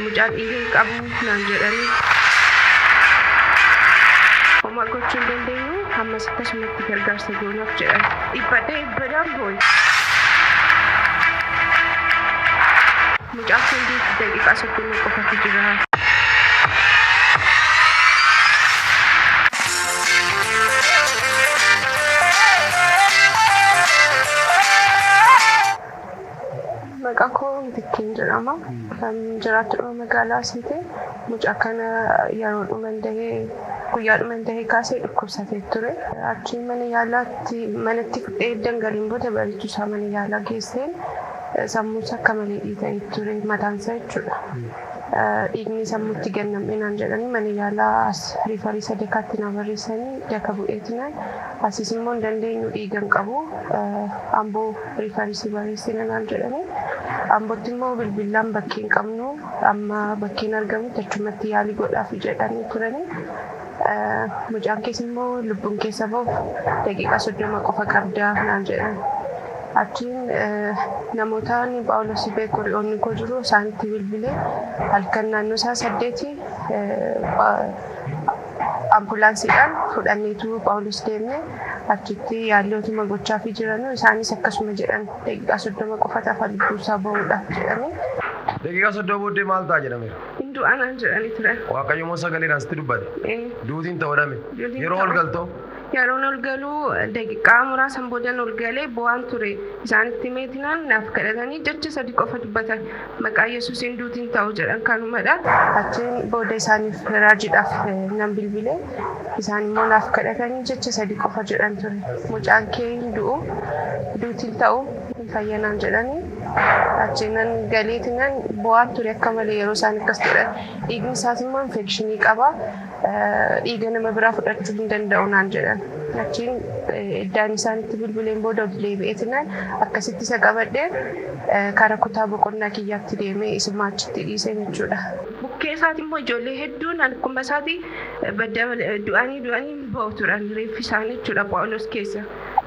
Mucaan dhiiga hin qabu naan jedhanii. Homaa gochuu hin dandeenyu ammas akkasumatti gargaarsa goonaaf jedhan. Dhiphadhee dhiphadhaan boo'e. Mucaan kun daqiiqaa 30 qofatu jira. Maqaan koo Mitikkiin jedhama. Kan jiraattudha magaalaa Asiiti. Mucaa kana yeroo dhuman dahee guyyaa dhuman dahee kaasee dhukkubsatee ture. Achi mana yaalaatti manatti fudhee dangaliin booda bariitu isaa mana yaalaa geesseen sammuusaa akka malee dhiita'ee ture mataansaa jechuudha. Dhiigni sammuutti gannam'e naan jedhanii mana yaalaa as riifarii sadekaatti na barreessanii daka bu'eetinaan asiis immoo hin dandeenyu dhiiga hin qabu Amboo riifarii si barreessina naan jedhanii Ambootti immoo bilbilaan bakkee hin qabnu amma bakkeen argamutti achumatti yaalii godhaafi jedhanii turanii. Mucaan kees immoo lubbuun keessa bahuuf daqiiqaa 30 qofa qabda naan jedhan. Achiin namoota ani Phaawulos beeku hiriyoonni koo jiru isaanitti bilbilee halkan naannoo isaa 8 ambulaansiidhaan fudhanneetu Phaawulos deemne achitti yaalii otuma gochaafii jiranuu isaanis akkasuma jedhan daqiiqaa 30 qofa tafa lubbuu isaa bahuudhaaf jedhanii. Daqiiqaa 30 booddee maal ta'a jedhameera? Hin du'a naan jedhanii turan. Waaqayyo immoo sagaleedhaan sitti dubbate. Ee. Duuti hin ta'u jedhame. Duuti hin Yeroo ol ta'u. galtoo? Yeroon ol galu daqiiqaa muraasan boodan ol galee boo'aan ture. Isaanitti himeetinaan naaf kadhatanii jecha sadi qofa dubbatan. Maqaa Yesuusiin duuti hin ta'u jedhan kanumadha. Achiin booda isaaniif raajiidhaaf nan bilbile. Isaan immoo naaf kadhatanii jecha sadi qofa jedhan ture. Mucaan kee hin du'u, duuti hin ta'u, hin fayya naan jedhanii. Achiinan galeetinan boo'aan ture akka malee yeroo isaan akkas jedhan. Dhiigni isaas immoo infekshinii qaba. Dhiiga nama biraa fudhachuu hin danda'u naan jedhan. Achiin iddaan isaanitti bilbileen booda ol deebi'eetinan akkasitti isa qabadhee kara kutaa boqonnaa kiyyaatti deemee isuma achitti dhiise jechuudha. Bukkee isaati immoo ijoollee hedduun akkuma isaati badda du'anii du'anii ba'u turan reeffi isaanii jechuudha Phaawulos keessa.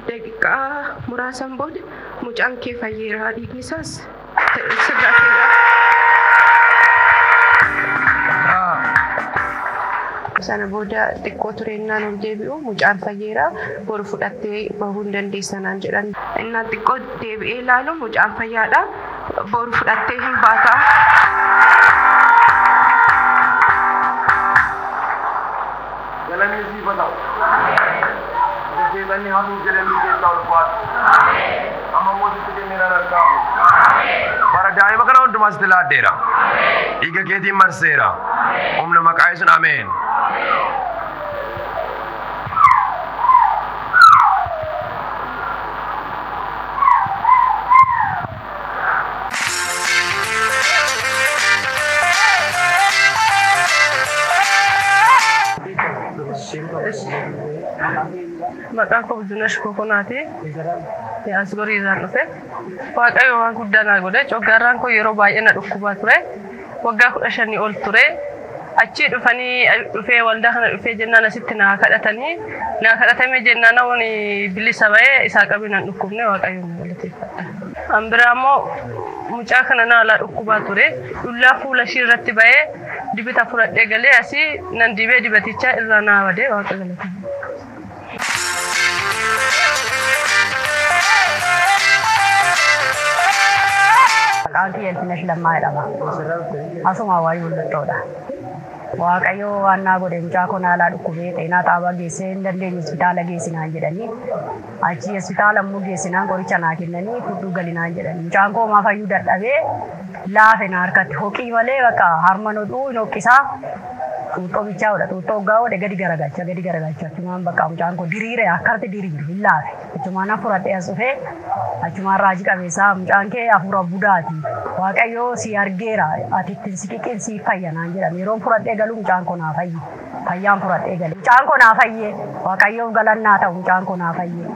Daqiiqaa muraasan booda mucaan kee fayyeera dhiigni isaas sirraateera. Sana booda xiqqoo tureennaan ol deebi'u mucaan fayyeera boru fudhattee bahuu hin dandeessa naan jedhan. Innaan xiqqoo deebi'ee ilaalu mucaan fayyaadha boru fudhattee hin baata. Galanni siif haa ta'u. Ija seexanni hatuuf jedhee nu keessaa ol baase. Amma immoo sitti kenneera harkaa fuudhu. Bara daa'ima kana hundumaa sitti laadheera. Dhiiga keetiin marseera. Humna maqaa Yesuun ameen. Maqaan koo Buzunash Kokonaati. As gorii irraan dhufe. Waaqayyo waan guddaa naa godhe. Coggaarraan koo yeroo baay'ee na dhukkubaa ture. Waggaa 15 ol ture. Achii dhufanii dhufee waldaa kana dhufee jennaan asitti naa kadhatanii naa kadhatamee jennaan namoonni bilisa ba'ee isaa qabee nan dhukkubne Waaqayyoon na galateeffadha. An biraa immoo mucaa kana na alaa dhukkubaa ture. Dhullaa fuula ishii irratti ba'ee dibata fudhadhee galee asii nan dibee dibatichaa irraa naa badee Waaqa galateeffadha. Maqaan kiyya Ilfinesh Lammaa jedhama. Asuma Hawaayii Mul'attoodha. Waaqayyo waan naa godhe mucaa koo naalaa dhukkubee xeenaa xaabaa geessee hin dandeenyu hospitaala geessinaan jedhanii achi hospitaala immoo geessinaan qoricha naa kennanii fudhuu galinaan jedhanii mucaan koo homaa fayyuu dadhabee laafe na harkatti hoqii malee bakka harma hodhuu hin hoqqisaa Xuuxxoo bichaa godha. Xuuxxoo hoggaa godhe gadi garagalcha gadi garagalcha. Achumaan bakka mucaan koo diriire akkanatti diriire hin laafe. Achumaan nan fudhadhee as dhufee achumaan raajii qabeessaa mucaan kee hafuura budaati. Waaqayyoo si argeera ati ittiin siqiqiin siif fayya naan jedhan. Yeroon fudhadhee galu mucaan koo naa fayye. Fayyaan fudhadhee gale. Mucaan koo naa fayye. Waaqayyoof galannaa ta'u mucaan koo naa fayye.